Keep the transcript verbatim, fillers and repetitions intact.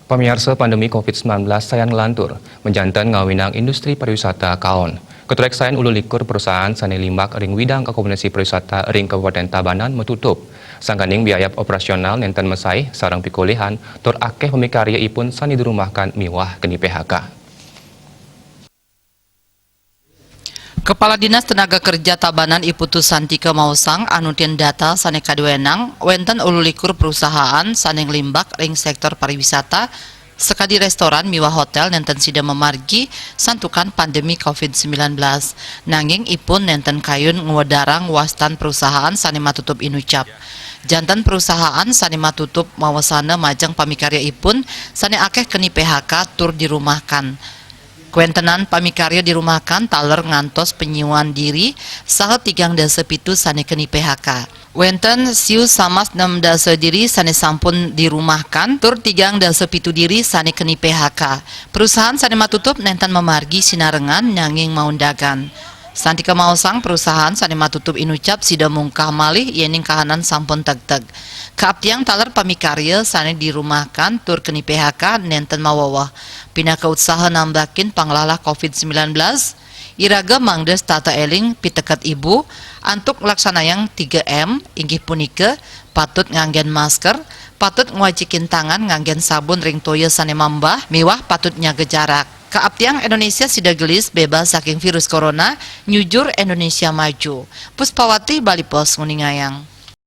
Pamiarsa, pandemi covid sembilan belas sayan nglantur, majanten ngawinang industri pariwisata kaon. Katureksayan ulu likur perusahaan sane limbak ring widang akomodasi pariwisata ring Kabupaten Tabanan matutup. Sangkaning biaya operasional nenten masaih sareng pikolihan, tur akeh pamikarya ipun sane dirumahkan miwah keni P H K. Kepala Dinas Tenaga Kerja Tabanan I Putu Santika maosang, anutin data sane kaduenang, wenten ulu likur perusahaan sane nglimbak ring sektor pariwisata, sakadi restoran miwah hotel nenten sida mamargi santukan pandemi covid sembilan belas. Nanging ipun nenten kayun ngwedarang wastan perusahaan sane matutup inucap. Janten perusahaan sane matutup mawasana majeng pamikarya ipun sane akeh keni P H K tur dirumahkan. Kwentenan pamikarya dirumahkan taler ngantos penyiuan diri saha tigang dasa pitu sane keni P H K. Wenten siu samas nem dasa diri sane sampun dirumahkan tur tigang dasa pitu diri sane keni P H K. Perusahaan sane matutup nenten mamargi sinarengan nanging maundagan. Santika maosang, perusahaan sane matutup inucap sida mungkah malih yening kahanan sampun tegteg. Kaaptiang taler pamikarya sane dirumahkan tur keni P H K nenten maweweh. Pinaka utsaha nambakin panglalah covid sembilan belas, iraga mangda setata eling piteket ibu antuk nglaksanayang tiga M, inggih punika patut nganggen masker, patut ngwajikin tangan nganggen sabun ring toya sane mambah, miwah patut nyaga jarak. Kaaptiang Indonesia sida gelis bebas saking virus corona, nyujur Indonesia maju. Puspawati, Bali Post, nguningayang.